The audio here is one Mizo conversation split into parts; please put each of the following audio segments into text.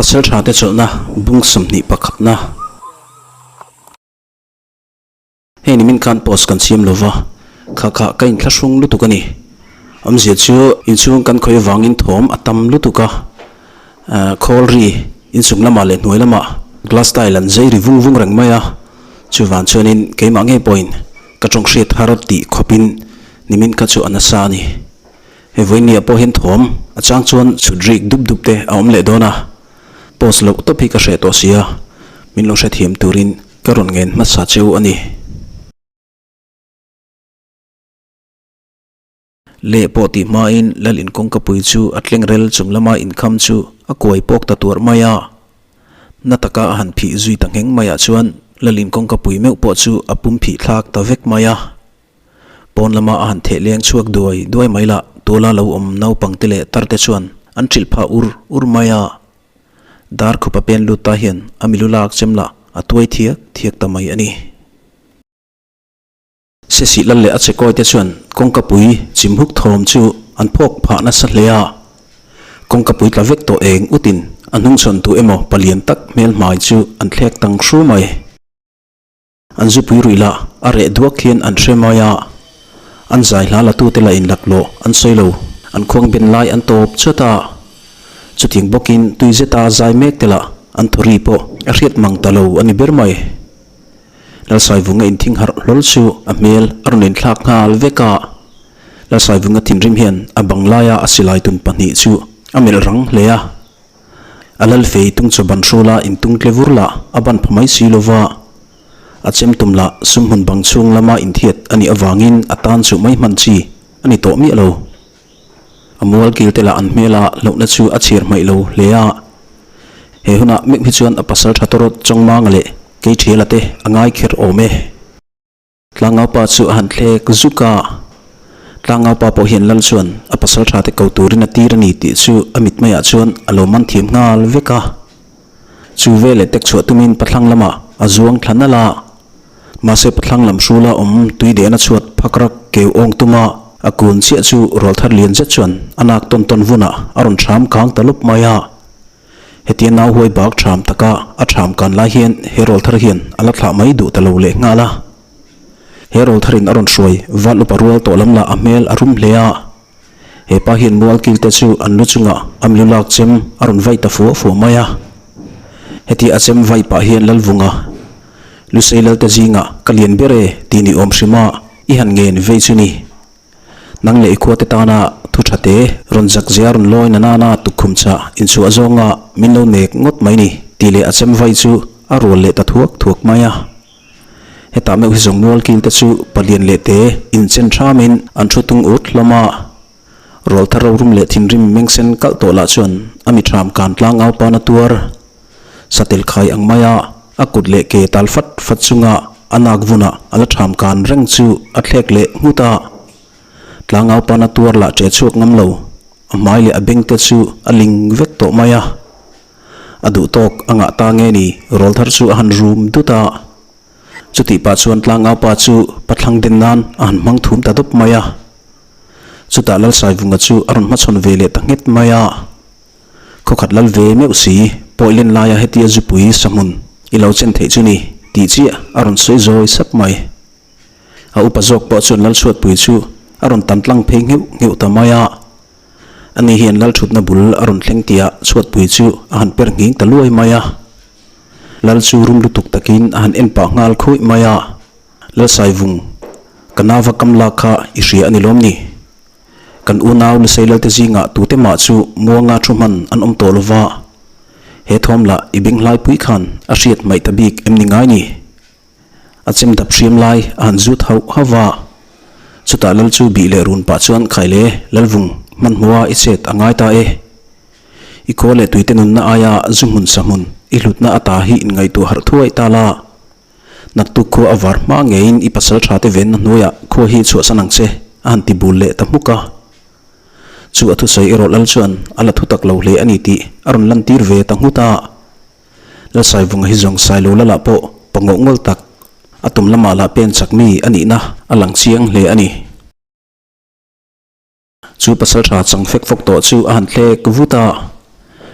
Pasalṭhate chawlhna bung 21 na. Hei nimin khan post kan siam lova, kha kha ka inthlahrung lutuk a ni. Awmzia chu inchhung kan khawi avangin thawm a tam lutuk a, khawl ri inchung lamah leh hnuai lamah glass tile an zai ri vung vung reng mai a, chuvang chuanin keimah ngei pawhin ka tawng hriat har tih khawpin nimin kha chu a nasa a ni. Hei vawinia pawh hian thawm a chang chuan chhut rik dup dup te a awm leh dawn a, post loh tawp hi ka hreh tawh sia, min lo hrethiam turin ka rawn ngen hmasa cheu a ni. Leh pawh tih hmain Lal inkawngka pui chu a tleng rel chung lama inkham chu a kuai pawk ta tuarh mai a. Na taka a han phih zui ta ngheng maiah chuan Lal inkawngka pui meuh pawh chu a pum phih thlak ta vek mai a. Pawn lama a han theh leng chhuak duai duai mai lah tuala lo awm naupangte leh tarte chuan an hrilh phah ur ur mai a. Dar khupa pen lut ta hian a milu lak chem lah a tuai thiak thiak ta mai a ni. Sesih lal leh a chekawi te chuan kawngka pui chim huk thawm chu an phawk phah nasa hle a. Kawngka pui tla vek tawh eng utin a hnungchhawn tu emaw palian tak hmel hmai chu an thlek tang hru mai. An zupui ruih lah a reh duak hian an hre mai a, an zai hla la tute lah in laklawh an sawi lo, an khuang ben lai an tawp chawt a. Chutiang bawkin tui zeta zai mek te lah an thaw ri pawh a hriat mang ta lo a ni ber mai. Lalsaivunga inthing harh hlawl chu a hmel a rawn inthlak nghal vek a. Lalsaivunga thinrim hian a bang laia a silai tun pahnih chu a melh rang hle a. A lal fei tung chaw ban hrula in tung tle vur lah a ban pha mai si lova, a chem tum lah sum hmun bang chhung lama inthiat a nih avangin a tan chuh mai hman chi a ni tawh miah lo. A mual kil te lah an hmela hlauhna chu a chhir hmaih lo hle a. He hunah meuh hi chuan a pasal tha tawrawt Chawngmanga leh Keithiala te a ngai kher awm e. Tlangaupa chu a han thlek zuk a, Tlangaupa pawh hian lal chuan a pasal tha te ko turin a tir a ni tih chu a mit maiah chuan a lo man thiam nghal vek a. Chu veleh tek chhuah tumin pathlang lamah a zuang thla nalh a, mahse pathlang lam hrula awm tui dehna chhuat phakrak keu awng tuma a kun chiah chu rual thar lian zet chuan a nak tawn tawn vunah a rawn hram kang ta lawp mai a. Hetia nau huai bak ṭham taka a ṭham kan lai hian he rawl thar hian a la thlah mai duh ta lo leh nghal a. He rawl tharin a rawn hruai val upa rual tawh lam lah a hmel a rum hle a. He pa hian mual kil te chu an lu chungah a milu lak chem a rawn vai ta fuah fuah mai a. Hetia a chem vai pah hian Lalvunga, Lusei Lalte zingah ka lian ber e tih ni awm hrima i han ngen vei chu ni. Nang leh i khuate tana thu tha te rawn zak zia rawn lawi na nana tukkhum chah inchhuah zawnga min lo nek ngawt mai ni tih leh a chem vai chu a rual leh ta thuak thuak mai a. Hetah meuh hi zawng mual kil te chu palian leh te inchen hramin an thu tung ut hlawm a. Rual thar rorum leh thinrim mengsen kalh tawh lah chuan a mi thram kan tlang au pana tuar satel khai ang maia a kut leh ke tal fat fat chunga a nak vunah a la tham kan reng chu a thlek leh nghut a. Tlangau pana tuar lah che chhuak ngam lo, a hmai leh a beng te chu a ling vek tawh mai a. A duh tawk a ngah ta nge ni rawl thar chu a han rum dut a. Chutih pah chuan tlangau pa chu pathlang den nan a han hmang thum ta dawp mai a. Chutah Lalsaivunga chu a rawn hmachhawn ve leh ta nghet mai a. Khawkhat lal ve meuh si, pawi len laia hetia zupui sahmun i lo chen theih chu ni, tih chiah a rawn sawi zawi sap mai. A upa zawk pawh chuan Lalchhuatpui chu a rawn tan tlang phei ngheuh ngheuh ta mai a. Ani hian Lalthutna bul a rawn thleng tihah Chhuatpui chu a han per nghing ta luai mai a. Lal chu rum lutuk takin a han en pah nghal khuih mai a. Lalsaivung, ka nauva kam lak kha i hria a ni lawm ni? Kan unau Lusei Lalte zingah tute mah chu muanga thu hman an awm tawh lova, he thawm lah i beng hlaipui khan a hriat hmaih ta bik em ni ngai ni? A chem dap hriam lai a han zut hauh hauh va, chutah Lal chu bih leh run pah chuan Khaile, Lalvung, hmanhmawha i chet a ngai ta e. I khaw leh tuite nunna aia zu hmun sa hmun i hlutna ata hi inngaihtuah harh thuai ta la. Naktuk khua a var hma ngeiin i pasal tha te venna hnuaiah khua hi chhuahsan ang che, a han ti bul leh ta hmuk a. Chu a thusawi erawh Lal chuan a la thutak lo hle a ni tih a rawn lantir ve ta nghut a. Lalsaivunga hi zawng Sailo Lalah pawh pangawh ngawl tak, a tum lamah lah pen chak mi a nihna a lang chiang hle a ni. Chu pasal tha chang fek fawk tawh chu a han thlek vut a.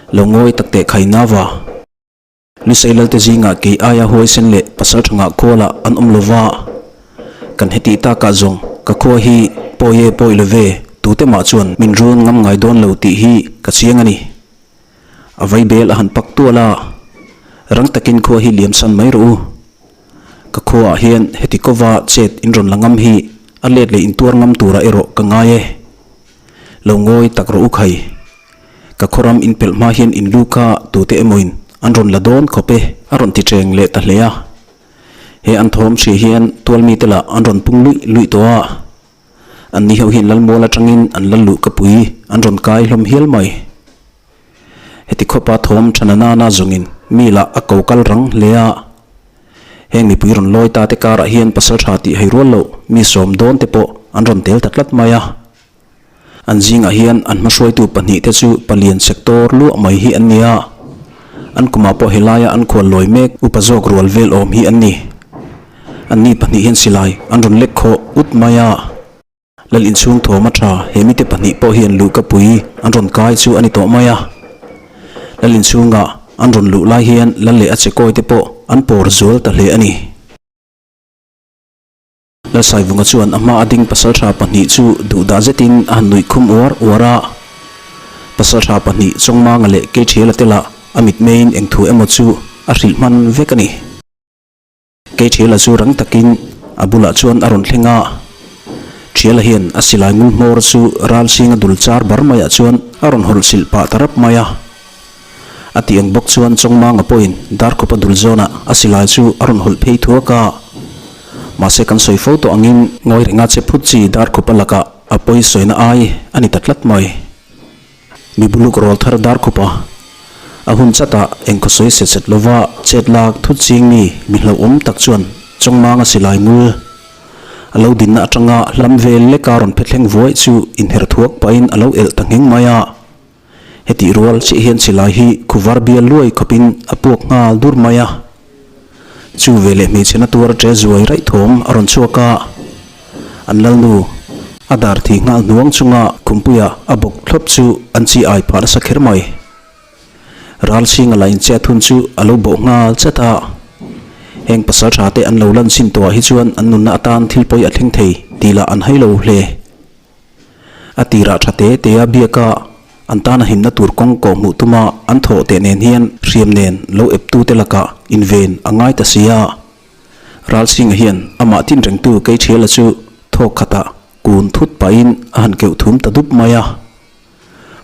Lo ngawi tak teh khai nava. Lusei Lalte zingah kei aia huaisen leh pasal thangah khualah an awm lova, kan hetih takah zawng ka khua hi pawi e pawi love tute mah chuan min run ngam ngai dawn lo tih hi ka chiang a ni. A vaibel a han pak tual a, rang takin khua hi liam san mai rawh u. Ka khuaah hian heti kova chet in rawn la ngam hi a let leh intuar ngam turah erawh ka ngai e. Lo ngawi tak rawh u khai. Ka khawram in pelh hma hian in lu kha tute emawin an rawn la dawn khawp e a rawn ti cheng leh ta hle a. He an thawm hria hian tual mite lah an rawn pung luih luih tawh a. An ni ho hian Lalmual atangin an lal luh ka pui an rawn kai hlawm hial mai. Heti khawpa thawm tha na nana zawngin mi lah a ko kal rang hle a. Heng mipui rawn lawi ta te karah hian pasal tha tih hei rual loh mi sawm dawn te pawh an rawn tel ta tlat mai a. An zingah hian an hmahruaitu pahnihte chu palian sector luah mai hi an ni a, an kumah pawh helaia an khual lawi mek upa zawk rual vel awm hi an ni. Anni pahnih hian silai an rawn lek khawh ut mai a. Lal inchhung thawm a tha he mite pahnih pawh hian luhkapui an rawn kai chu a ni tawh mai a. Lal inchhunga an rawn luh lai hian lal leh a chekawi te pawh an pawr zual ta hle a ni. Lalsaivunga chuan a hma a ding pasaltha pahnih chu duhdah zetin a han nuih khum uar uar a. Pasaltha pahnih Chawngmanga leh Keithiala te lah a mitmeiin eng thu emaw chu a hrilh hman vek a ni. Keithiala chu rang takin a bulah chuan a rawn thleng a. Thiala hian a silai ngul hmawr chu ralsinga dul char bar maiah chuan a rawn hawlh silh pah ta rap mai a. A tih ang bawk chuan Chawngmanga pawhin Darkhawpa dul zawnah a silai chu a rawn hawlh phei thuak a. Mahse kan sawi fo tawh angin ngawi renga che phut chi Darkhawpa lakah a pawi sawina ai a ni ta tlat mai. Mi buluk rawl thar Darkhawpa a hun chatah engkhaw sawi set set lova chet lak thut ching mi mi hlauhawm tak chuan Chawngmanga silai ngul a lo dinna atanga hlam vel leka rawn phethleng vuai chu inher thuak pahin a lo elh ta ngheng mai a. Hetih rual chiah hian silai hi khuvar bial luai khawpin a puak nghal dur mai a. Chu veleh hmeichhe na tuar ṭe zuai raih thawm a rawn chhuak a. An lalnu a dar thi nghal hnuang chunga khumpuia a bawk thlawp chu an chi ai phah nasa kher mai. Ral chhinga la inchiat hun chu a lo bawh nghal chat a. Heng pasal tha te an lo lan chin tawhah hi chuan an nunna atan thil pawi a thleng thei tih lah an hai lo hle. A tirah tha te te a biak a, an tana himna tur kawng kawh hmuh tuma an thawh teh nen hian hriam nen lo ep tute lakah inven a ngai ta si a. Ralsinga hian amah tin rengtu Keithiala chu thawk khatah kun thut pahin a han keuh thum ta dup mai a.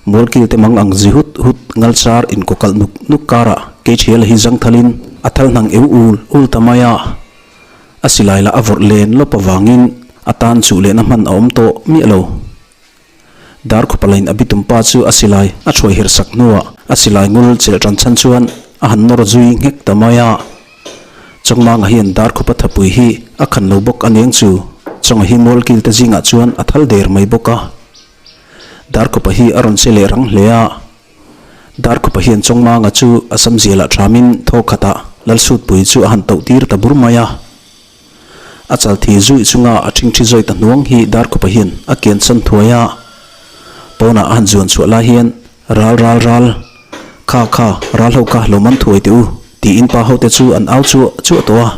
Mualkil te mang ang zi hut hut ngal char inkawkalh nuk nuk karah Keithiala hi zangthalin a thal hnang eu ul ul ta mai a. A silai lah a vawrh len lawp avangin a tan chuh lehna hman a awm tawh miah lo. Darkhupa lain a bitum pa chu a silai a thuai her sak hnuah a silai ngul chelh tan chhan chuan a han nawr zui nghek ta mai a. Chawngmanga hian Darkhupa thapui hi a khan lo bawk aniang chu Chawnga hi mualkil te zingah chuan a thal der mai bawk a. Darkhupa hi a rawn che leh rang hle a. Darkhupa hian Chawngmanga chu a samzialah thamin thaw khatah Lalsutpui chu a han toh tir ta bur mai a. A chal thi zuih chunga a ṭhingṭhi zawi ta hnuang hi Darkhupa hian a kian chan thuai a. Pawnah a han zuan chhuah lai hian, Ral ral ral, kha kha, ral ho kha lo man thuai teh u, tiin pa hote chu an au chuah chuah tawh a.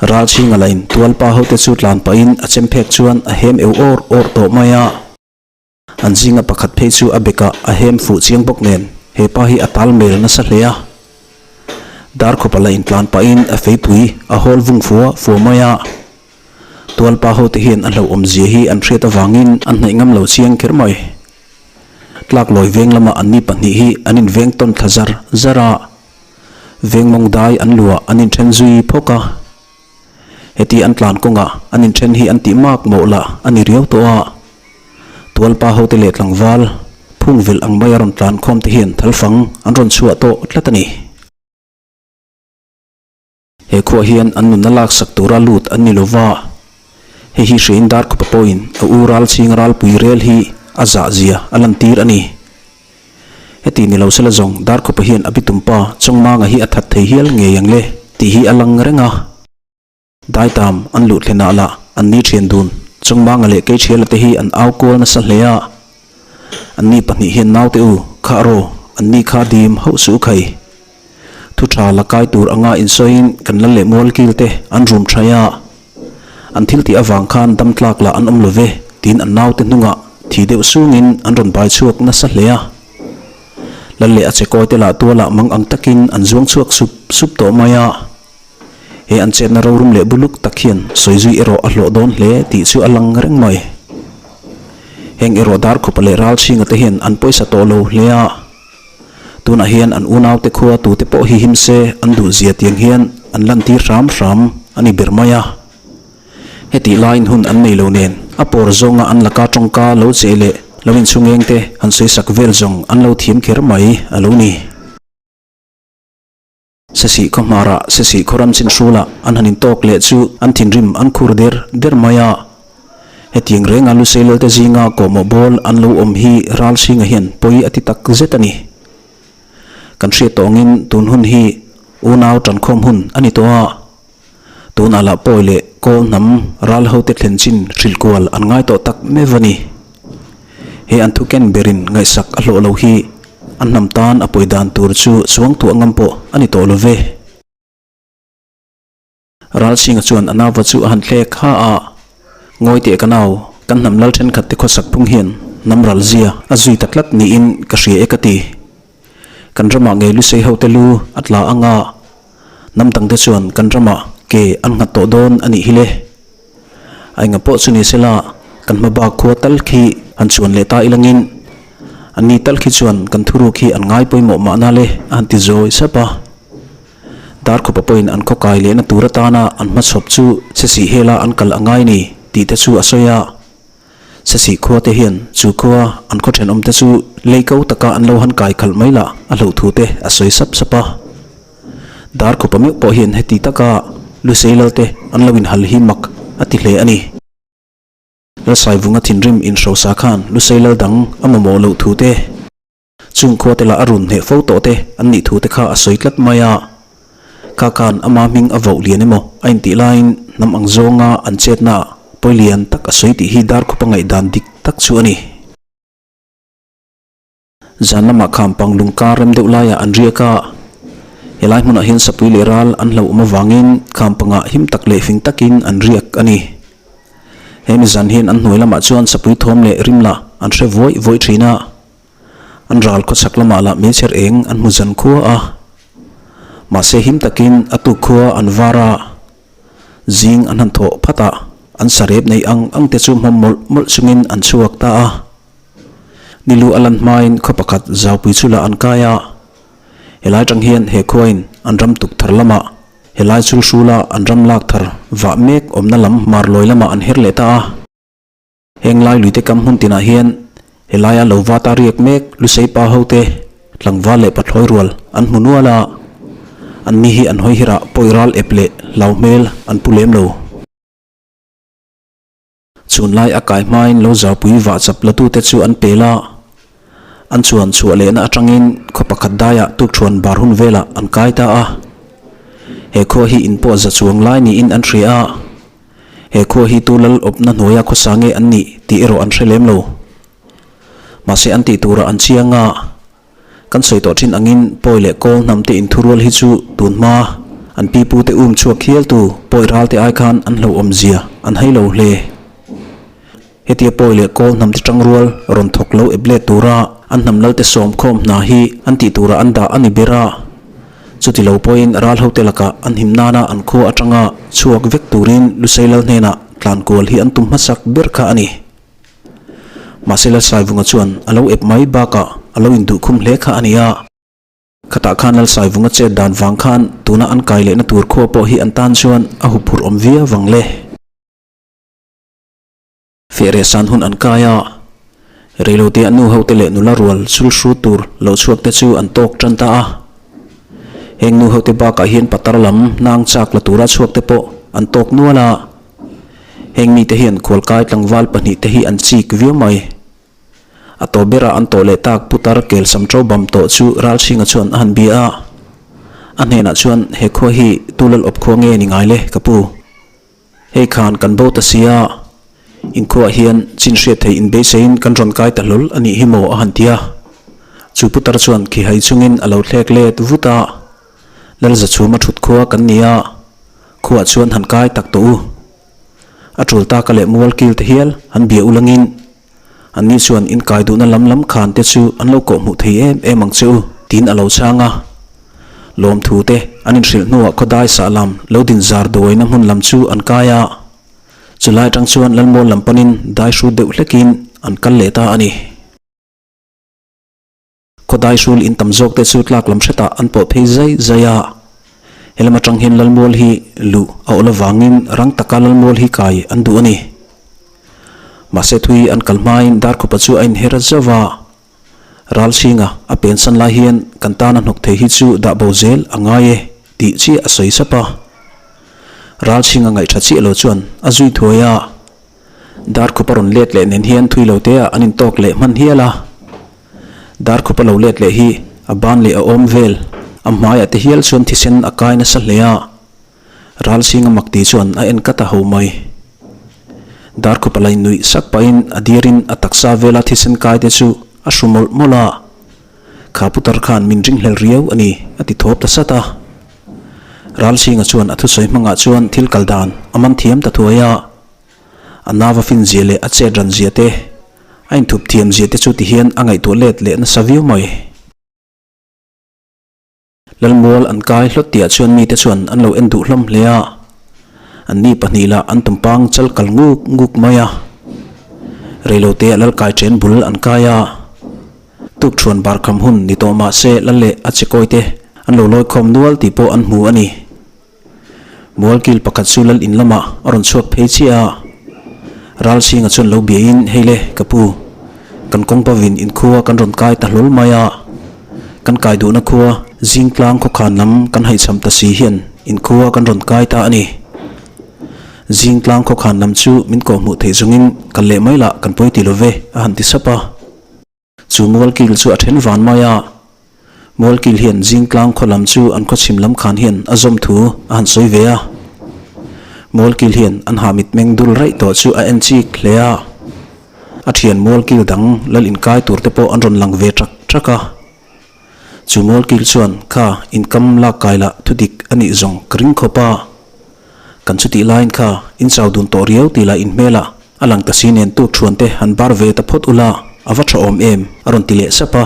Ral chhinga lain tual pa hote chu tlan pahin a chem phek chuan a hem eu awr awr tawh mai a. An zinga pakhat phei chu a bekah a hem fuh chiang bawk nen he pa hi a tal mel nasa hle a. Darkhawpa la intlan pahin a feipui a hawl vung fua fua mai a. Tualpa hote hian a hlauhawm zia hi an hriat avangin an hnaih ngam lo chiang kher mai. Tlaklawi veng lama anni pahnih hi an inveng tawn thla zar zar a. Veng mawng dai an luah an inthen zui phawk a. Heti an tlan kawngah an inthen hi an tih mak mawh lah a ni riau tawh a. Tualpa hote leh tlangval phung velh ang mai a rawn tlan khawm te hian thalfang an rawn chhuah tawh tlat a ni. He khuah hian an nunna laksak tura lut an ni lova, hei hi hrein Darkhupa pawhin a u ralchhing ralpui rel hi a zah zia a lantir a ni. Heti ni lo sela zawng Darkhupa hian a bitum pa Chawngmanga hi a that thei hial ngei ang le tih hi a lang reng a. Daitam an luh thlenah lah an ni thian dun Chawngmanga leh Keithiala te hi an au kual nasa hle a. An ni pahnih hian naute u, kha raw, Anni kha dim hauh suh khai. Thu tha la kai tur anga insawiin kan lal leh mual kil te an rum thaih a. An thil tih avang khan dam tlak lah an awm lo ve tiin an naute hnungah thi deuh sungin an rawn bai chhuak nasa hle a. Lal leh a chekawi te lah tualah mang ang takin an zuang chhuak sup sup tawh mai a. He an chetna rorum leh buluk tak hian sawi zui erawh a hlawh dawn hle tih chu a lang reng mai. Heng erawh Darkhupa leh Ralchhinga te hian an pawisa tawh lo hle a. Tunah hian an unaute khua tute pawh hi him se an duh zia tiang hian an lantir hram hram a ni ber mai a. Hetih laiin hun an nei lo nen a pawr zawnga an laka tawngka lo che leh lo inchhungeng te han sawisak vel zawng an lo thiam kher mai a lo ni. Sesih khaw hmarah Sesih khaw ram chin hrulah an han intawk leh chu an thinrim an khur der der mai a. Hetiang renga Lusei Lalte zinga kawhmawh bawl an lo awm hi Ralchhinga hian pawi a ti tak zet a ni. Kan hriat tawh angin tun hun hi unau tankhawm hun a ni tawh a. Tunah lah pawi leh kawl hnam ral hote thlen chin hrilh kual an ngai tawh tak meuh a ni. He an thu ken berin ngaihsak a hlawh lo hi an hnam tan a pawi dan tur chu chuang tuah ngam pawh a ni tawh lo ve. Ralchhinga chuan a nauva chu a han thlek ha a, Ngawi teh ka nau, kan hnam lal thenkhat te khawsak phung hian hnam ral zia a zui ta tlat niin ka hria e ka ti. Kan ramah ngei Lusei hote lu a tla anga Hnam dangte chuan kan ramah ke an nghat tawh dawn a nih hi le. A enga pawh chu ni sela, kan hma bak khua tal khi han chuan leh ta ilangin an ni tal khi chuan kan thuruk hi an ngai pawimawh mahna le a han ti zawi sap a. Darkhawpa pawhin an khaw kai lehna tur atana an hmachhawp chu che sih hela an kal a ngai ni tih te chu a sawi a. Sesih khua te hian chu khua an khaw thenawm te chu lei ko taka an lo han kai khalh mai lah a hloh thu te a sawi sap sap a. Darkhupa meuh pawh hian heti taka Lusei lal te an lo inhal hi mak a ti hle a ni. Lalsaivunga thinrim inhrosa khan Lusei lal dang a mamawh loh thu te, Chung khua te lah a run hneh fo tawh te an nih thu te kha a sawi tlat mai a. Kha khan ama hming a voh lian emaw a intih laiin hnam ang zawnga an chetna ah pawi lian tak a sawi tih hi Darkhupa ngaihdan dik tak chu a ni. Zan lamah khampang lungkar rem deuh laiah an riak a. Helai hmunah hian sapui leh ral an hlauhawm avangin khampangah him tak leh fing takin an riak a ni. He mizan hian an hnuai lamah chuan sapui thawm leh rim lah an hre vawi vawi thin a. An ral khawchhak lamah lah meichher eng an hmu zan khua a, mahse him takin a tuk khua an var a, zing an han thawh phat a, an sarep nei ang ang te chu hmawm mawlh mawlh chungin an chhuak ta a. Nilu a lan hmain khaw pakhat zaupui chu lah an kai a, helai tang hian he khuain an ram tuk thar lamah helai chul hrula an ram lak thar vah mek awmna lam marlawi lamah an her leh ta a. Heng lai luite kam hmun tinah hian helaia lo va ta riak mek Lusei pa hote tlangval leh pathlawi rual an hmu nual a, anni hi an hawi hirah pawi ral ep leh hlau hmel an pu lem lo. Chhunlai a kai hmain lo zaupui vah chap latute chu an pel a, an chuan chhuah lehna atangin khaw pakhat daiah tukthuan bar hun velah an kai ta a. He khua hi in pawh za chuang lai niin an hria a. He khua hi tu lal awpna hnuaia khawsa nge an nih tih erawh an hre lem lo. Mahse an tih turah an chiang a, kan sawi tawh thin angin Pawi leh Kawl hnam te inthurual hi chu tun hma an pipu te um chhuak hial tu Pawi ral te ai khan an hlauhawm zia an hai lo hle. Hetia Pawi leh Kawl hnam te tangrual rawn thawk lo ep let tura an hnam lal te sawm khawm hna hi an tih turah an dah a ni ber a. Chuti lo pawhin ral hote lakah an him nana an khua atanga chhuak vek turin Lusei lal hnenah tlan kual hi an tum hmasak ber kha a ni. Mahse Lalsaivunga chuan a lo ep mai bakah a lo induhkhum hle kha a ni a. Khatah khan Lalsaivunga chet dan vang khan tuna an kai lehna tur khua pawh hi an tan chuan a huphurh awm viau vang le. Fehreh san hun an kai a, reilote a nu hote leh nula rual chul hru tur lo chhuak te chu an tawk tan ta a. Heng nu hote bakah hian patar lam nang chak la tura chhuak te pawh an tawk nual a. Heng mite hian khualkai tlangval pahnihte hi an chik viau mai. A tawp berah an tawh leh tak putar kel sam to bam tawh chu Ralchhinga chuan a han bia a. A hnenah chuan, He khua hi tu lal awp khua nge ni ngai le ka pu? Hei khan kan bo ta sia, inkhuaah hian chin hriat thei inbeiseiin kan rawn kai ta hlawl a nih hi maw a han ti a. Chu putar chuan khihai chungin a lo thlek let vut a, Lalzachhuma thut khua kan ni a, khuaah chuan han kai tak tawh u. A tul tak a leh mual kil te hial han bia u langin anni chuan inkai duhna lam lam khan te chu an lo kawh hmuh thei em em ang che u tiin a lo chhang a. Lawmthu te an inhrilh hnuah khawdai sah lam lo din zar duaina hmun lam chu an kai a. Chulai atang chuan Lalmual lam panin dai hrut deuh hlekin an kal leh ta a ni. Khawdai hrul in tam zawk te chu tlak lam hretah an pawh phei zai zai a. He lam atang hian Lalmual hi luh a awlh avangin rang taka Lalmual hi kai an duh a ni. Mahse thui an kal hmain Darkhupa chu a inher zauh a. Ral chhinga a pensan lai hian kan tana hnawk thei hi chu dah bo zel a ngai e tih chiah a sawi sap a. Ral chhinga ngaihṭha chiah lo chuan a zui thuai a. Darkhupa rawn let leh nen hian thui lo te ah an intawk leh hman hial a. Darkhupa lo let leh hi a ban leh a awm vel, a hmaiah te hial chuan thisen a kai nasa hle a. Ralsinga makti chuan a en kat a ho mai. Darkhupa lai nuih sak pahin a dirin a taksa vela thisen kai te chu a hru mawlh mawlh a. Kha putar khan min ringhlel riau a ni a ti thawp ta sat a. Ralsinga chuan a thusawi hmangah chuan thil kal dan a man thiam ta thuai a. A nava fin zia leh a chet ran zia te, a inthup thiam zia te chu tihian a ngaihtuah let leh nasa viau mai. Lalmual an kai hlawt tihah chuan mite chuan an lo en duh hlawm hle a, anni pahnih lah an tumpang chal kal nguk nguk mai a. Reilote ah Lalkai chen bul an kai a, tukṭhuan barkham hun ni tawh mah se lal leh a chekawi te an lo lawikhawm nual tih pawh an hmu a ni. Mualkil pakhat chu lal in lamah a rawn chhuak phei chiah a, Ralsinga chuan lo biain, Hei le, ka pu, kan kawng pavin in khua kan rawn kai ta hlawl mai a, kan kai duhna khua Zingtlang khawkhan lam kan haihcham ta si hian in khua kan rawn kai ta a ni. Zingtlang khawkhan lam chu min kawhhmuh theih zawngin kal leh mai lah kan pawi ti lo ve, a han ti sap a. Chu Mualkil chu a then van mai a, Mualkil hian Zingtlang khaw lam chu an khawchhim lam khan hian a zawm thu a han sawi ve a. Mualkil hian an ha mitmeng dul raih tawh chu a en chik hle a. A thian Mualkil dang lal inkai tur te pawh an rawn lang ve ṭak ṭak a. Chu Mualkil chuan kha inkam lak kai lah thudik a nih zawng ka ring khawp a. Kan chutih laiin kha in chau dun tawh riau tih lah in hmel a. A lang ta si nen tuk thuan te han bar ve ta phawt ula a va tha awm em? a rawn ti leh sap a.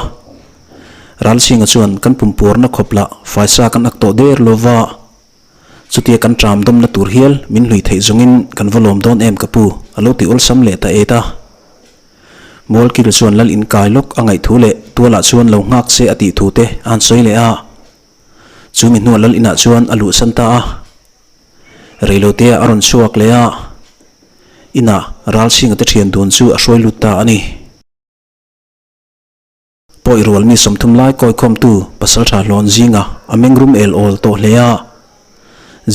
Ralsinga chuan kan pumpuarna khawp lah faisa kan ak tawh der lo va, chutia kan ṭam dawmna tur hial min hlui theih zawngin kan va lawm dawn em ka pu a lo ti awlsam leh ta et a. Mualkil chuan lal inkai lawk a ngaih thu leh tualah chuan lo nghak se a tih thu te a han sawi leh a. Chu mi hnuah lal inah chuan a luhsan ta a. Reilotea a rawn chhuak leh a, inah Ralchhinga te thian dun chu a hruai lut ta a ni. Pawi rual mi 30 lai kawikhawmtu pasaltha hlawn zinga a mengrum el awl tawh hle a,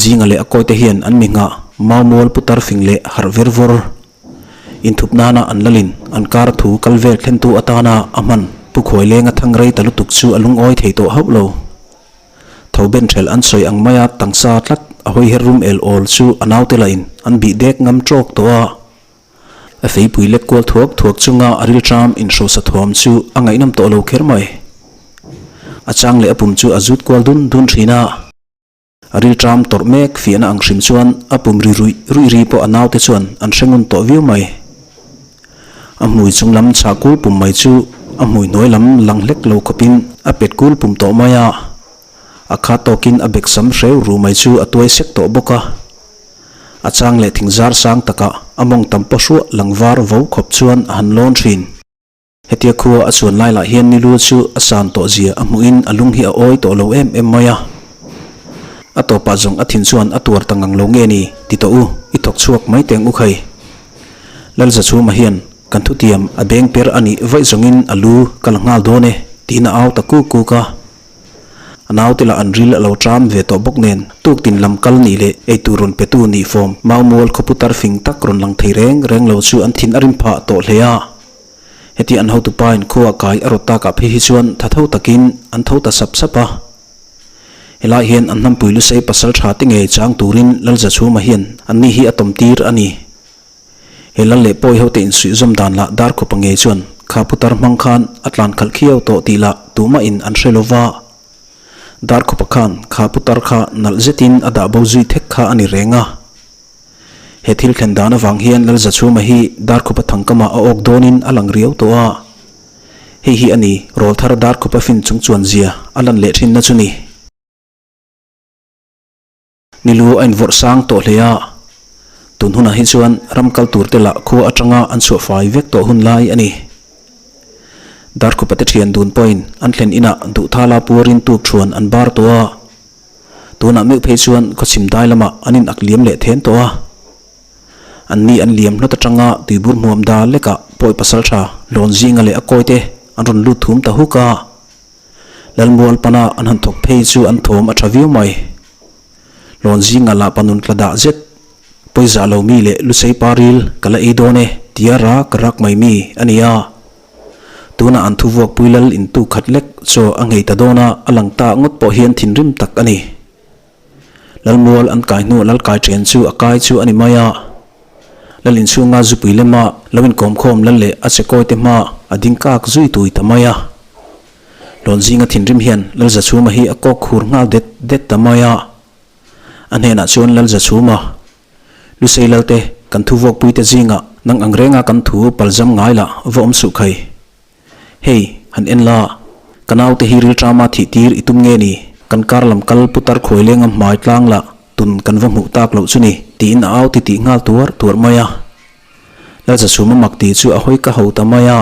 zinga leh a kawite hian an mi nghah Maumual putar fing leh harh ver vawr inthup nana an lalin an kar thu kal vel thlentu atana a hman Pu Khuailenga thang rei ta lutuk chu a lungawi thei tawh hauh lo. Tho ben ṭhelh an sawi ang maia tangsa tlat a hawi her rum el awl chu a naute lahin an bih dek ngam ṭawk tawh a. A feipui lek kual thuak thuak chunga a rilṭam inhrosa thuam chu a ngaihnawm tawh lo kher mai. A chang leh a pum chu a zut kual dun dun ṭhin a. A rilṭam tawrh mek fiahna ang hrim chuan a pum ri ruih ruih ri pawh a naute chuan an hre ngun tawh viau mai. A hmui chung lam chhah kul pum mai chu a hmui hnuai lam lang hlek lo khawpin a pet kul pum tawh mai a, a kha tawkin a bek sam hreu ru mai chu a tuai sek tawh bawk a. A chang leh thing zar sang takah a mawng tam paw hruah lang var vo khawp chuan a han lawn thin. Hetia khua a chuan lai lah hian nilu chu a san tawh zia a hmuhin a lung hi a awi tawh lo em em mai a. A tawpah zawng a thin chuan a tuar ta ngang lo nge ni ti tawh u, i thawk chhuak mai teng u khai. Lalzachhuma hian kan thutiam a beng per a nih vaih zawngin a lu ka la nghal dawn e tiin a au ta kuk kuk a. A naute lah an ril a lo ṭam ve tawh bawk nen tuktin lam kal nih leh eitur rawn petu nih fawm Maumual khawpu tar fing tak rawn lang thei reng reng lo chu an thin a rim phah tawh hle a. Heti an hotupa in khua kai a rawt takah phei hi chuan tha tho takin an tho ta sap sap a. Helai hian an hnampui lusei pasal tha te ngei chang turin Lalzachhuma hian anni hi a tawm tir a ni. He lal leh pawi hote insuih zawm dan lah Darkhupa ngei chuan kha putar hmang khan a tlan khalh khiau tawh tih lah tumah in an hre lova. Darkhupa khan kha putar kha nalh zetin a dah bo zui thek kha a ni reng a. He thil thlen dan avang hian Lalzachhuma hi Darkhupa thangkamah a awk dawnin a lang riau tawh a. Hei hi a ni rawlthar Darkhupa fin chung chuan zia a lan leh thinna chu ni. Nilu a invawrh sang tawh hle a, tun hunah hi chuan ram kal tur te lah khua atanga an chhuah fai vek tawh hun lai a ni. Darkhupa te thian dun pawhin an thlen inah duhthala puarin tuk thuan an bar tawh a, tunah meuh phei chuan khawchhim dai lamah an in ak liam leh then tawh a. An ni an liam hlawt atanga tuibur hmuam da lekah pawi pasaltha lawn zinga leh a kawi te an rawn lut thum ta huk a. Lalmual pana an han thawk phei chu an thawm a tha viau mai. Lawn zinga lah panun tla dah zet, Pawizah lo mi leh Lusei pa ril ka la ei dawn e tia rak rak mai mi a ni a. Tunah an thuvuak pui lal in tuk khat lek chaw a nghei ta dawn a, a lang ta ngawt pawh hian thinrim tak a ni. Lalmual an kai hnuah lal kai chen chu a kai chu a ni mai a. Lal inchhunga zupui lema lo inkawmkhawm lal leh a chekawi te hma a ding kak zui tui ta mai a. Lawn zinga thinrim hian Lalzachhuma hi a kawk khur nghal det det ta mai a. A hnenah chuan Lalzachhuma, Lusei Lalte, kan thu vuakpuite zingah nang ang renga kan thu palzam ngai lah va awm suh khai. Hei, han en la, ka naute hi rilṭama thih tir i tum nge ni? Kan kar lam kal putar khuai lenga hmai tlang lah tun kan va hmuh tak loh chu ni, tiin a au titih nghal tuar tuar mai a. Lalzachhuma mak tih chu a hawi ka ho ta mai a.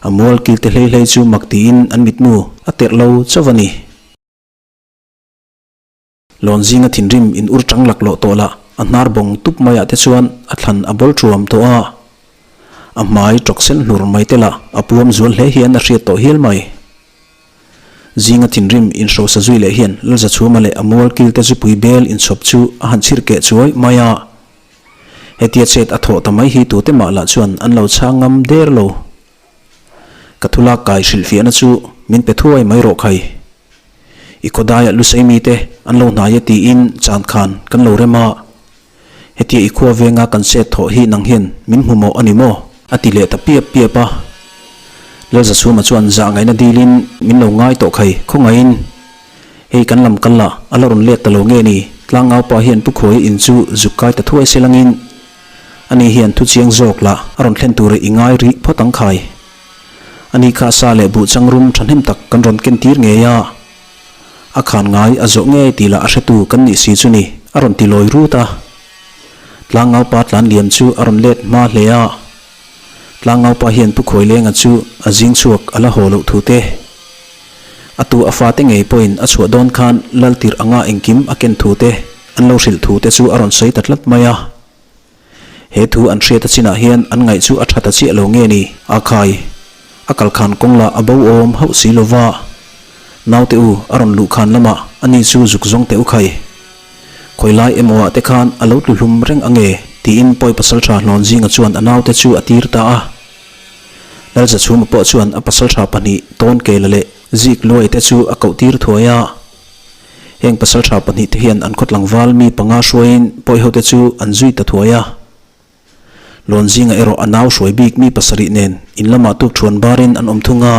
A mual kil te hlei hlei chu mak tiin an mitmu a terh lo chauh a ni. Lawn zinga thinrim in ur chang laklawh tawh lah a hnar bawng tup maiah te chuan a thlan a bawl thuam tawh a. A hmai tawk sen hlur mai te lah a puam zual hle hian a hriat tawh hial mai. Zinga thinrim in hrosa zui leh hian Lalzachhuma leh a mual kil te zupui bel inchhawp chu a han chhir keh chuai mai a. Hetia chet a thawh ta mai hi tute mah lah chuan an lo chhang ngam der lo. Ka thulak kai hrilhfiahna chu min pe thuai mai rawh khai. I khawdaiah Lusei mite an lo hnai e tiin chan khan kan lo rem a. Hetia i khua venga kan chet thawh hi nang hian min hmu mawh a ni maw? A ti leh ta piap piap a. Lalzachhuma chuan zah ngaihna dilin min lo ngai tawh khai khawngaihin. Hei kan lam kal lah a la rawn let ta lo nge ni? Tlangaupa hian Pu Khuai in chu zuk kai ta thuai se langin ani hian thu chiang zawk lah a rawn thlen tura i ngai rih phawt ang khai. Ani kha sa leh buh changrum thahnem tak kan rawn ken tir ngei a, a khan ngai a zawh ngei tih lah a hretu kan nih si chu ni a rawn ti lawi rut a. Tlangaupa tlan liam chu a rawn let hma hle a. Tlangaupa hian Pu Khuailenga chu a zing chhuak a la haw loh thu te. A tu a fate ngei pawhin a chhuah dawn khan Laltirh anga engkim a ken thu te, an lo hrilh thu te chu a rawn sawi ta tlat mai a. He thu an hriat a chinah hian an ngaih chu a tha ta chiah lo nge ni? A khai, a kal khan kawng lah a bo awm hauh si lo va. Naute u a rawn luh khan lamah ani chu zuk zawng teh u khai. Khawi lai emaw ah te khan a lo tlu hlum reng ange tiin pawi pasaltha hlawn zinga chuan a naute chu a tir ta a. Lalzachhuma pawh chuan a pasaltha pahnih tawn kela leh zik luai te chu a koh tir thuai a. Heng pasaltha pahnih te hian an khaw tlangval mi panga hruaiin pawi ho te chu an zui ta thuai a. Lawn zinga erawh a nau hruai bik mi pasarih nen in lamah tuk thuan barin an awm thung a.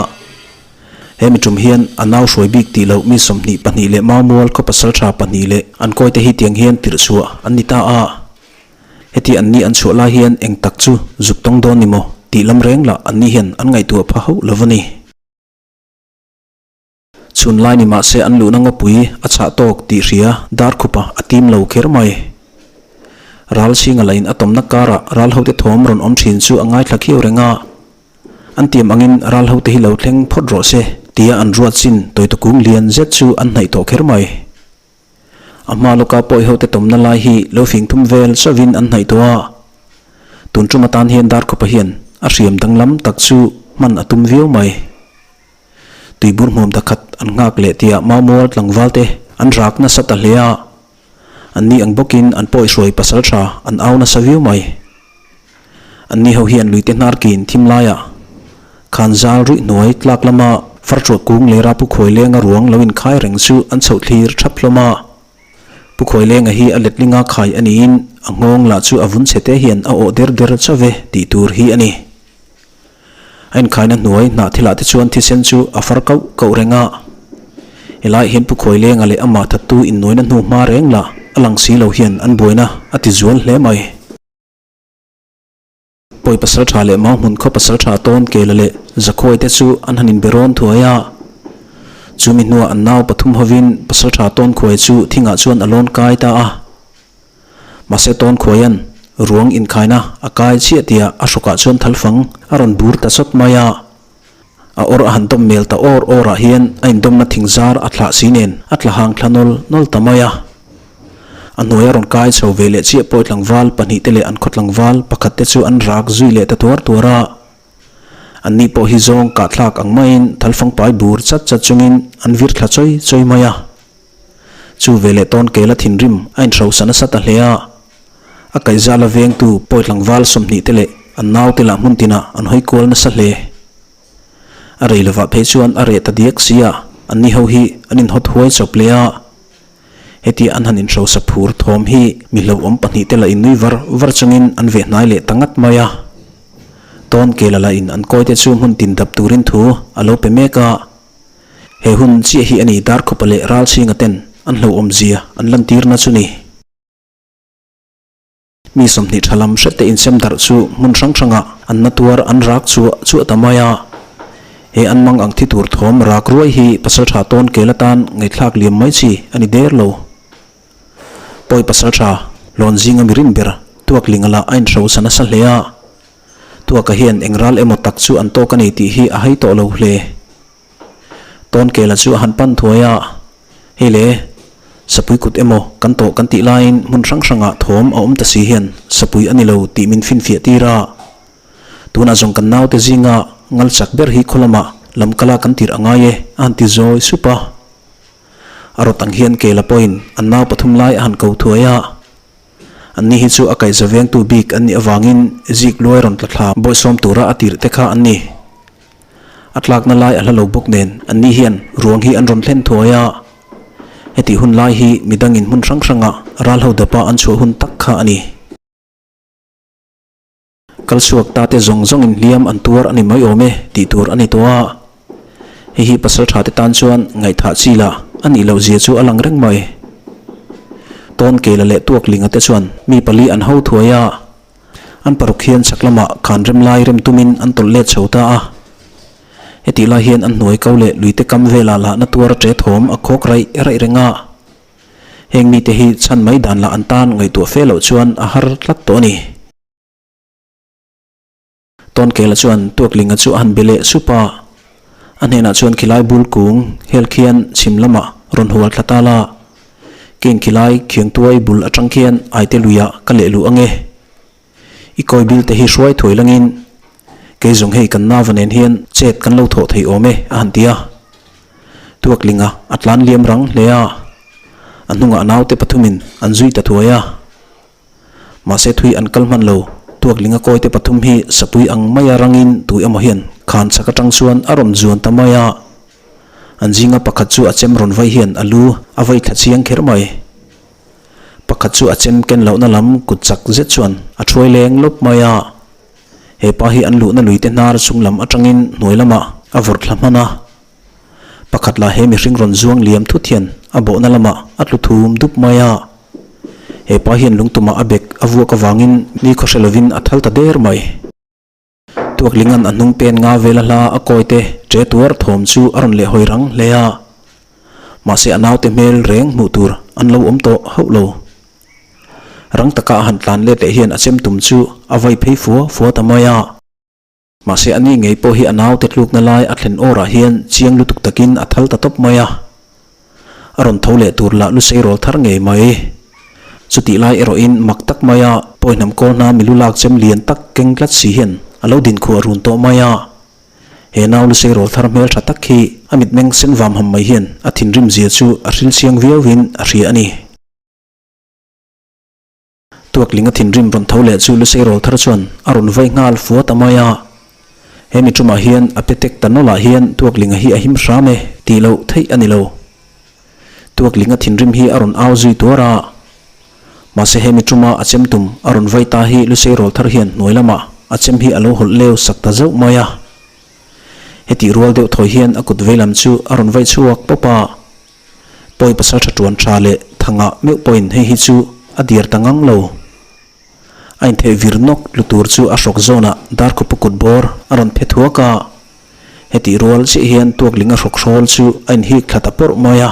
He mi tum hian a nau hruai bik tih loh mi 22 leh Maumual khaw pasaltha pahnih leh an kawi te hi tiang hian tirh chhuah an ni ta a. Heti an ni an chhuah lai hian eng tak chu zuk tawng dawn ni maw tih lam reng lah an ni hian an ngaihtuah pha hauh lo a ni. Chhun lai ni mah se an luhna ngawpui a chhah tawk tih hria dar khupa a tim lo kher mai. Ral chhinga lain a tawmna karah ral hote thawm rawn awm thin chu a ngaithla khiau reng a. An tiam angin ral hote hi lo thleng phawt rawh se tia an ruat chin tawitawkung lian zet chu an hnaih tawh kher mai. A hma lawka pawi hote tawmna lai hi lo fing thum vel chauhin an hnaih tawh a. Tun tum atan hian Darkhawpa hian a hriam danglam tak chu hman a tum viau mai. Tuibur hmuam dakhat an nghak leh tia Maumual tlangval te an rak nasa ta hle a. Anni ang bawkin an pawi hruai pasal tha an au nasa viau mai. Anni ho hian luite hnar kin thim laiah khan zal ruih hnuai tlak lama farṭuah kung lera Pu Khuailenga ruang lo inkhai reng chu an chhoh thlir thap hlawm a. Pu Khuailenga hi a letlinga khai a niin a nghawng lah chu a vun chhe te hian a awh der der chauh ve tih tur hi a ni. A inkhaina hnuai hnah thilah te chuan thisen chu a far kauh kauh reng a. Helaiah hian Pu Khawilenga leh amah thattu innuaina hnu hma reng lah a lang si lo hian an buaina a ti zual hle mai. Pawi pasal tha leh mau hmun khaw pasal tha tawn Kela leh Zakhuai te chu an han inbe rawn thuai a. Chumi hnuah an nau pathum hovin pasal tha tawn khuai chu thingah chuan a lawn kai ta a. Mahse tawn khuaian ruang inkhaina a kai chiah tia a hrawkah chuan thalfang a rawn bur ta chawt mai a. A awr a han dawm mel ta awr awrah hian a indawmna thing zar a thlah si nen a tla hang thla nawl nawl ta mai a. A hnuai a rawn kai chho ve leh chiah pawi tlangval pahnihte leh an khaw tlangval pakhat te chu an rak zui leh ta tuar tuar a. Anni pawh hi zawng kahthlak ang maiin thalfang pai bur chat chat chungin an vir thla chawi chawi mai a. Chu veleh tawn kela thinrim a inhrosa nasa ta hle a. A kaihzala vengtu pawi tlangval 20 te leh an naute lah hmun tinah an hawi kual nasa hle. A rei lovah phei chuan a reh ta diak si a, anni ho hi an inhawt huai chawp leh a. Hetia an han inhrosa phur thawm hi mi hlauhawm pahnihte lah innui var var chungin an veh hnai leh ta ngat mai a. Tawn kela lah in an kawite chu hmun tin dap turin thu a lo pe mek a. He hun chiah hi a ni Darkhawpa leh Ralchhinga ten an hlauhawmzia an lantirna chu ni. Mi 20 tha lam hret te insem darh chu hmun hrang hrangah an na tuar an rak chuah chuah ta mai a. He an mang ang thi tur thawm rak ruai hi pasal tha tawn kel atan ngaihthlak liam mai chi a ni der lo. Pawi pasal tha lawn zinga mi rin ber tuakling a lah a inhrosa nasa hle a. Tuaka hian eng ral emaw tak chu an tawk a ni tih hi a hai tawh lo hle. Tawnkela chu a han pan thuai a, Hei le, sapui kut emaw kan tawh kan tih laiin hmun hrang hrangah thawm a awm ta si hian sapui a ni lo tih min finfiah tir a. Tunah zawng kan naute zinga ngal chak ber hi khaw lamah lamkala kan tirh a ngai e a han ti zawi sup a. A rawt ang hian Kela pawhin an nau pathum lai a han ko thuai a. Anni hi chu a kaihza vengtu bik an nih avangin zik luai rawn tla thla bawihsawm tura a tirh te kha an ni. A tlakna lai a hla lo bawk nen anni hian ruang hi an rawn thlen thuai a. Hetih hun lai hi midangin hmun hrang hranga ral ho dapa an chhuah hun tak kha a ni. Kal chhuak ta te zawng zawngin hliam an tuar a ni mai awm e tih tur a ni tawh a. Hei hi pasal tha te tan chuan ngaihthah chi lah a nih loh zia chu a lang reng mai. Tawn Kela leh Tuaklinga te chuan mi pali an ho thuai a. An paruk hian chhak lamah khan rem lai rem tumin an tawlh let chho ta a. Hetih lai hian an hnuai ko leh luite kam velah lah na tuar a ṭe thawm a khawk raih raih reng a. Heng mite hi chhan mai dan lah an tan ngaihtuah fe loh chuan a har tlat tawh a ni. Tawnkela chuan Tuaklinga chu a han be leh sup a, a hnenah chuan khilai bul kung hel khian chhim lamah rawn hual thla ta la, keng khilai khiangtuai bul atang khian aite luiah ka leh luh ange. I kawi bil te hi hruai thuai langin kei zawng hei kan nava nen hian chet kan lo thawh thei awm e a han ti a. Tuaklinga a tlan liam rang hle a, a hnungah naute pathumin an zui ta thuai a. Mahse thui an kal hman lo, Tuaklinga kawite pathum hi sapui ang maia rangin tu emaw hian khan chhak atang chuan a rawn zuan ta mai a. An zinga pakhat chu a chem rawn vai hian a lu a vai thla chiang kher mai. Pakhat chu a chem ken lohna lam kut chak zet chuan a thuai leng lawp mai a. He pa hi an luhna luite hnar chung lam atangin hnuai lamah a vawrh thla hman a. Pakhat lah he mihring rawn zuang liam thut hian a bawhna lamah a tlu thum dup mai a. He pa hian lungtumah a bek a vuak avangin mi khaw hre lovin a thal ta der mai. Tuaklingan a hnung pen nga vela hla a kawite ṭe tuar thawm chu a rawn lehhawi rang hle a. Mahse a naute hmel reng hmuh tur an lo awm tawh hauh lo. Rang taka a han tlan let leh hian a chem tum chu a vai phei fua fua ta mai a. Mahse ani ngei pawh hi a naute tlukna lai a thlen awrah hian chiang lutuk takin a thal ta tawp mai a. A rawn tho leh tur lah lusei rawl thar ngei mai. Chutih lai erawhin mak tak maia pawihnam kawl hna milu lak chem lian tak keng tlat si hian a lo dinkhua run tawh mai a. He nau lusei rawl thar hmel tha tak hi a mitmeng sen vam ham mai hian a thinrim zia chu a hril chiang viauin a hria a ni. Tuaklinga thinrim rawn tho leh chu Lusei rawl thar chuan a rawn vai nghal fua ta mai a. He mi tumah hian a pe tek ta nawlah hian Tuaklinga hi a him hram e tih loh theih a ni lo. Tuaklinga thinrim hi a rawn au zui tuar a. Mahse he mi tuma a chem tum a rawn vai ta hi Lusei rawl thar hian hnuai lamah a chem hi a lo hawlh leu sak ta zauh mai a. Hetih rual deuh thawi hian a kut veilam chu a rawn vai chhuak pawp a. Pawi pasaltha tuan tha leh thangah meuh pawhin hei hi chu a diar ta ngang lo. A intheh vir nawk tlu tur chu a hrawk zawnah Darkhupa kut bawr a rawn phe thuak a. Hetih rual chiah hian tuakling a hrawk hrawl chu a inhik thla ta pawrh mai a.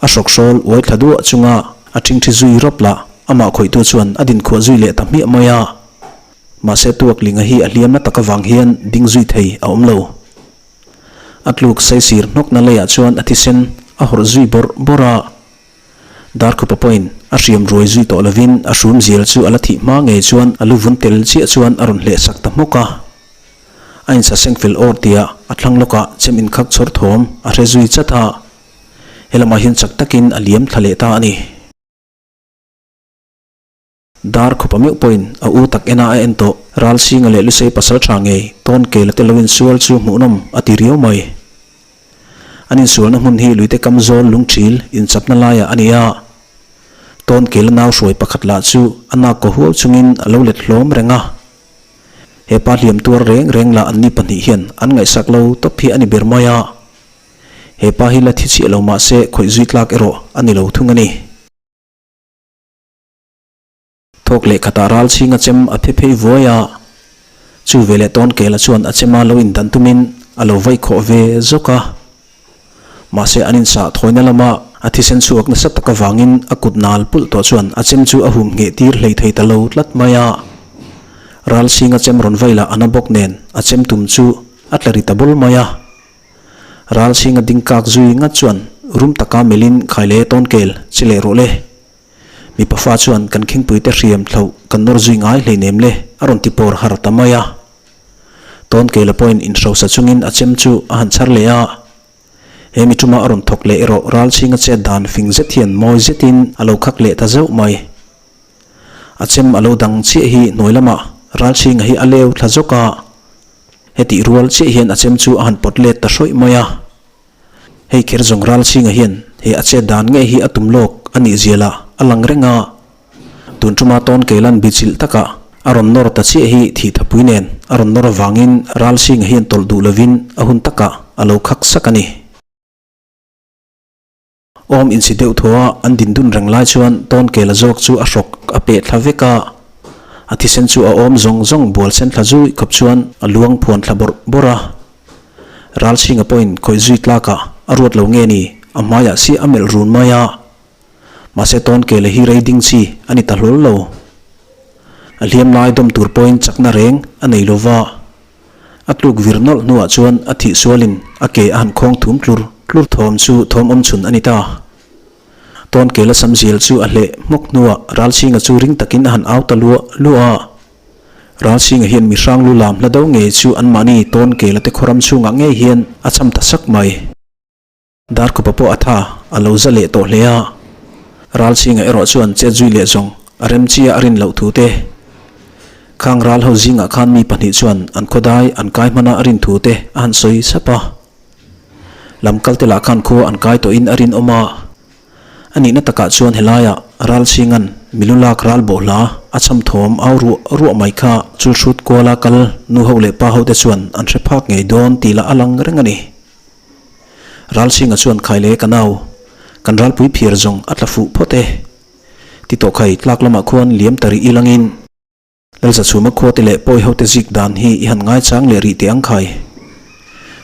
A hrawk hrawl uai thla duah chunga a ṭhingṭhi zui rawp lah amah khawihtu chuan a dinkhuah zui leh ta hmiah mai a. Mahse tuaklinga hi a hliamna tak avang hian ding zui thei a awm lo. A tluk saisir hnawkna leiah chuan a thisen a hawrh zui bawrh bawrh a. Darkhupa pawhin a hriam ruai zui tawh lovin a hrum zial chu a la thih hma ngei chuan a lu vun tel chiah chuan a rawn hleh sak ta hmawk a. A insaseng fel awr tia a thlang lawkah chem inkhak chhawr thawm a hre zui chat a. Helamah hian chak takin a liam thla leh ta a ni. Dar khupa meuh pawhin a u tak ena a en tawh. Ralsinga leh Lusei pasal tha ngei tawn kela te lo insual chu hmuhnawm a ti riau mai. An insualna hmun hi luite kam zawl lungthil inchapna laiah a ni a. Tawn kela nau hruai pakhat lah chu a nak kaw huau chungin a lo let hlawm reng a. He pa hliam tuar reng reng lah anni pahnih hian an ngaihsak lo tawp hi a ni ber mai a. He pa hi la thi chiah lo mah se khawih zui tlak erawh a ni lo thung a ni. Thawk leh khatah ral chhing a chem a phe phei vuai a, chu veleh tawn kela chuan a chema lo indan tumin a lo vaih khawh ve zawk a. Mahse an insah thawina lama a thisen chhuak nasa tak avangin a kut nal pulh tawh chuan a chem chu a hum ngheh tir hlei thei ta lo tlat mai a. Ral chhing a chem rawn vaih lah a na bawk nen a chem tum chu a tla ri ta bawl mai a. Ral chhing a ding kak zui ngat chuan rum taka melhin khaile tawn kel che leh rawh le. Mipa fa chuan kan khingpuite hriam thloh kan nawr zui ngai hleinem le a rawn ti pawr har ta mai a. Tawn Kela pawhin inhrosa chungin a chem chu a han chhar leh a. He mi ṭuma a rawn thawk leh erawh Ralchhinga chet dan fing zet hian mawi zetin a lo khak leh ta zeuh mai. A chem a lo dang chiah hi hnuai lamah Ralchhinga hi a leu thla zawk a. Hetih rual chiah hian a chem chu a han pawt let ta hrawih mai a. Hei kher zawng Ralchhinga hian he a chet dan ngei hi a tum lawk a nih zial ah a lang reng a. Tun tuma tawn keilan bichilh takah a rawn nawr ta chiah hi thih thapui nen a rawn nawr avangin Ralchhinga hian tawlh duh lovin a hun takah a lo khak sak a ni. Awm insi deuh thaw a an din dun reng lai chuan tawn kela zawk chu a hrawk a peh thla vek a. A thisen chu a awm zawng zawng bual sen thla zui khawp chuan a luang phuan thla bawrh bawrh a. Ralchhinga pawhin khawih zui tlakah a ruat lo nge ni, a hmaiah si a melh run mai a. Mahse tawn ke leh hi rei ding chi a ni ta hlawl lo. A hliam lai dawm tur pawhin chakna reng a nei lo va. A tluk vir nawlh hnuah chuan a thih sualin a ke a han khawng thum tlur tlur thawm chu thawm awm chhun a ni ta. Tawn ke la sam zial chu a hleh hmawk hnuah Ralchhinga chu ring takin a han au ta luah luah a. Ralchhinga hian mi hrang lu lam hla do ngei chu anmahni tawn kela te khawram chhungah ngei hian a cham ta sak mai. Darkhupa pawh a tha a lo za leh tawh hle a. Ralchhinga erawh chuan chet zui leh zawng a rem chia a rin loh thu te. Khang ral ho zingah khan mi pahnih chuan an khawdai an kai hmana a rin thu te a han sawi sap a. Lam kal te lah khan khua an kai tawhin a rinawm a. A nihna takah chuan helaiah Ralchhinga'n milu lak ral bawhhla a cham thawm au ruah ruah mai kha chulhrut kuala kal nu ho leh pa hote chuan an hre phak ngei dawn tih lah a lang reng a ni. Ralchhinga chuan khai leh ka nau, kan ralpui phiar zawng a tla fuh phawt e. Ti tawh khai tlak lamah khuan liam ta rih ilangin. Lalzachhuma khuate leh pawi hote zik dan hi i han ngaichang leh rih teh ang khai.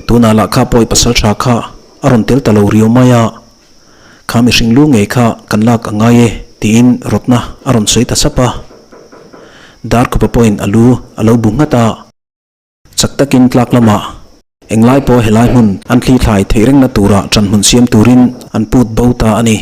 Tunah lah kha pawi pasal tha kha a rawn tel ta lo riau mai a, kha mihring lu ngei kha kan lak a ngai e tiin rawtna a rawn sawi ta sap a. Darkhupa pawhin a lu a lo bu nghat a. Chak takin tlak lamah englai pawh helai hmun an thli thlai theih rengna tura ṭanhmun siam turin an put bo ta a ni.